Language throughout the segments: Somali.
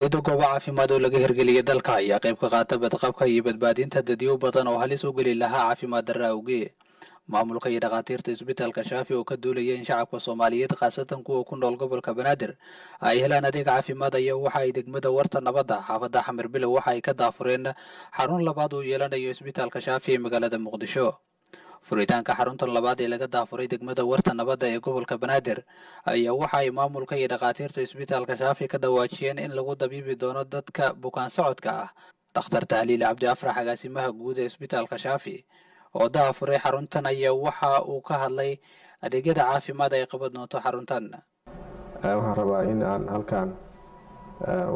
Iyadoo goobo caafimaad oo laga hirgeliyay dalka ayaa qayb ka qaata badqabka iyo badbaadinta dadyo badan oo halis u geli lahaa caafimaad darro awgee. Maamulka iyo dhakhaatiirta Isbitaalka Shaafi oo ka duulaya in shacabka Soomaaliyeed, khaasatan kuwa ku nool gobolka Banaadir, ay helaan adeeg caafimaad, ayaa waxa ay degmada Warta Nabadda, xaafadda Xamar Bilow, waxa ay ka daafureen xarun labaad uu yeelanayo Isbitaalka Shaafi ee magaalada Muqdisho. Furitaanka xaruntan labaad ee laga daafuray degmada Warta Nabadda ee gobolka Banaadir ayaa waxa ay maamulka iyo dhakhaatiirta Isbitaalka Shaafi ka dhawaajiyeen in lagu dabiibi doono dadka bukaan socodka ah. Dhakhtar Tahliil Cabdi Afrax, agaasimaha guud ee Isbitaalka Shaafi oo daafuray xaruntan, ayaa waxa uu ka hadlay adeegyada caafimaad ay qaban doonto xaruntan. Waxaan rabaa in aan halkan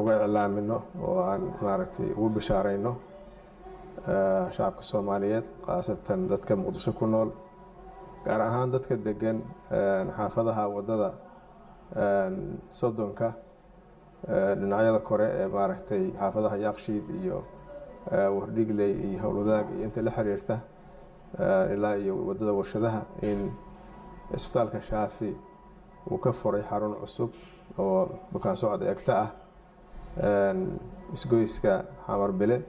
uga iclaamino oo aan maaragtay ugu bishaarayno shacabka Soomaaliyeed, khaasatan dadka Muqdisho ku nool, gaar ahaan dadka degan xaafadaha wadada 30-ka dhinacyada kore ee maaragtay xaafadaha Yaaqshiid iyo Wardhigley iyo Howlwadaag iyo inta la xiriirta ilaa iyo wadada Warshadaha, in Isbitaalka Shaafi uu ka furay xarun cusub oo bukaan socod eegta ah isgoyska Xamar Bile,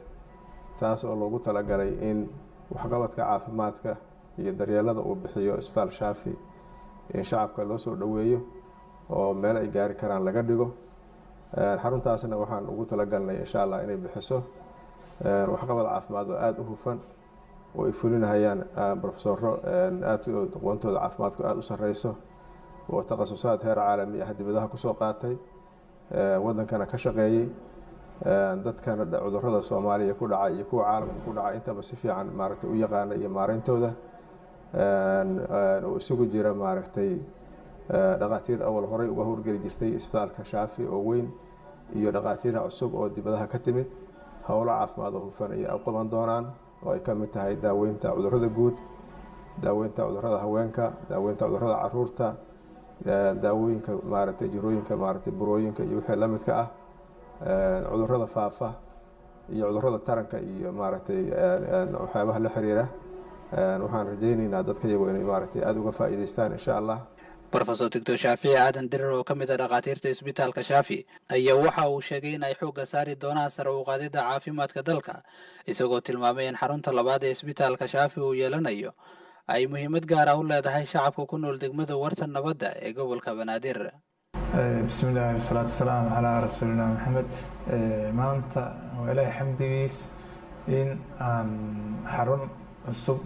taas oo loogu talagalay in waxqabadka caafimaadka iyo daryeelada uu bixiyo Isbitaal Shaafi in shacabka loo soo dhoweeyo oo meel ay gaari karaan laga dhigo. Xaruntaasna waxaan ugu talagalnay, insha Allah, inay bixiso waxqabad caafimaad oo aada u hufan oo ay fulinahayaan profesoro aad aqoontooda caafimaadku aada u sareyso oo takhasusaad heer caalami ah dibadaha kusoo qaatay, wadankana ka shaqeeyey, dadkana cudurada Soomaaliya ku dhacay iyo kuwa caalamka ku dhacay intaba si fiican maaragtay u yaqaana iyo maareyntooda, oo isugu jira maaragtay dhakhaatiir awal horey uga howlgeli jirtay Isbitaalka Shaafi oo weyn iyo dhakhaatiir cusub oo dibadaha ka timid. Howlo caafimaad oo hufan ayay u qaban doonaan oo ay ka mid tahay daaweynta cudurada guud, daaweynta cudurada haweenka, daaweynta cudurada caruurta, daawooyinka maaragtay jirooyinka maaragtay burooyinka iyo wixii la midka ah, cudurada faafa iyo cudurada taranka iyo maaragtay waxyaabaha la xiriira. Waxaan rajaynaynaa dadka iyagu inay maaragtay aada uga faa'iidaystaan, insha Allah. Profesor Doctor Shaafici Aadan Dirir oo ka mid ah dhakhaatiirta Isbitaalka Shaafi ayaa waxa uu sheegay in ay xoogga saari doonaan sare u qaadidda caafimaadka dalka, isagoo tilmaamay in xarunta labaad ee Isbitaalka Shaafi uu yeelanayo ay muhiimad gaara u leedahay shacabka ku nool degmada Warta Nabadda ee gobolka Banaadir. Bismi illaahi wasalaatu wasalaamu calaa rasuulina Maxamed. Maanta waa Ilaahay xamdigiis in aan xarun cusub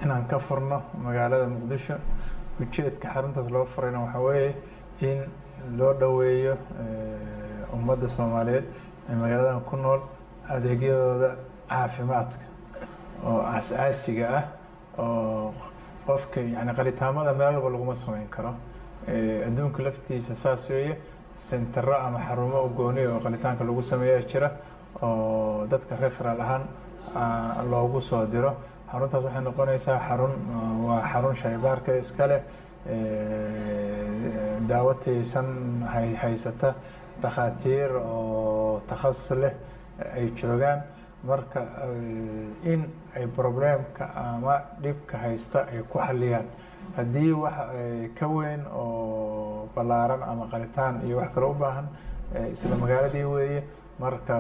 inaan ka furno magaalada Muqdisho. Ujeedka xaruntaas loo furayna waxaa weeye in loo dhoweeyo ummadda Soomaaliyeed ee magaaladan ku nool adeegyadooda caafimaadka oo aas-aasiga ah, oo qofka yani qalitaamada meel walba laguma sameyn karo. Adduunka laftiisa saas weeye, sentero ama xarumo gooni oo qalitaanka lagu sameeya jira oo dadka referral ahaan loogu soo diro. Xaruntaas waxay noqonaysaa xarun, waa xarun shaybaarka iska leh, daawo taysan haysata, dhakhaatiir oo takhasus leh ay joogaan. Marka in ay problemka ama dhibka haysta ay ku xaliyaan, haddii wax ka weyn oo ballaaran ama qalitaan iyo wax kale u baahan, isla magaaladii weeye. Marka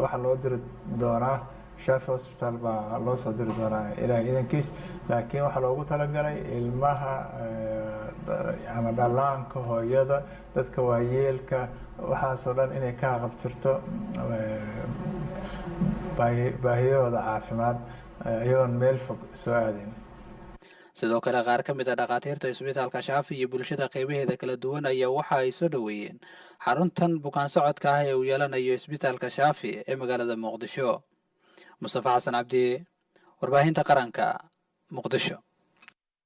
waxaa loo diri doonaa Shafi Hospital baa loo soo diri doonaa, Ilaah idankiis. Laakiin waxaa loogu talagalay ilmaha ama dhallaanka, hooyada, dadka waayeelka, waxaasoo dhan inay ka haqabtirto baahiyahooda caafimaad iyagoon meel fog soo aadin. Sidoo kale, qaar ka mid ah dhakhaatiirta Isbitaalka Shaafi iyo bulshada qeybaheeda kala duwan ayaa waxa ay soo dhoweeyeen xaruntan bukaan socodka ah ee uu yeelanayo Isbitaalka Shaafi ee magaalada Muqdisho. Mustafa Xasan Cabdi, Warbaahinta Qaranka, Muqdisho.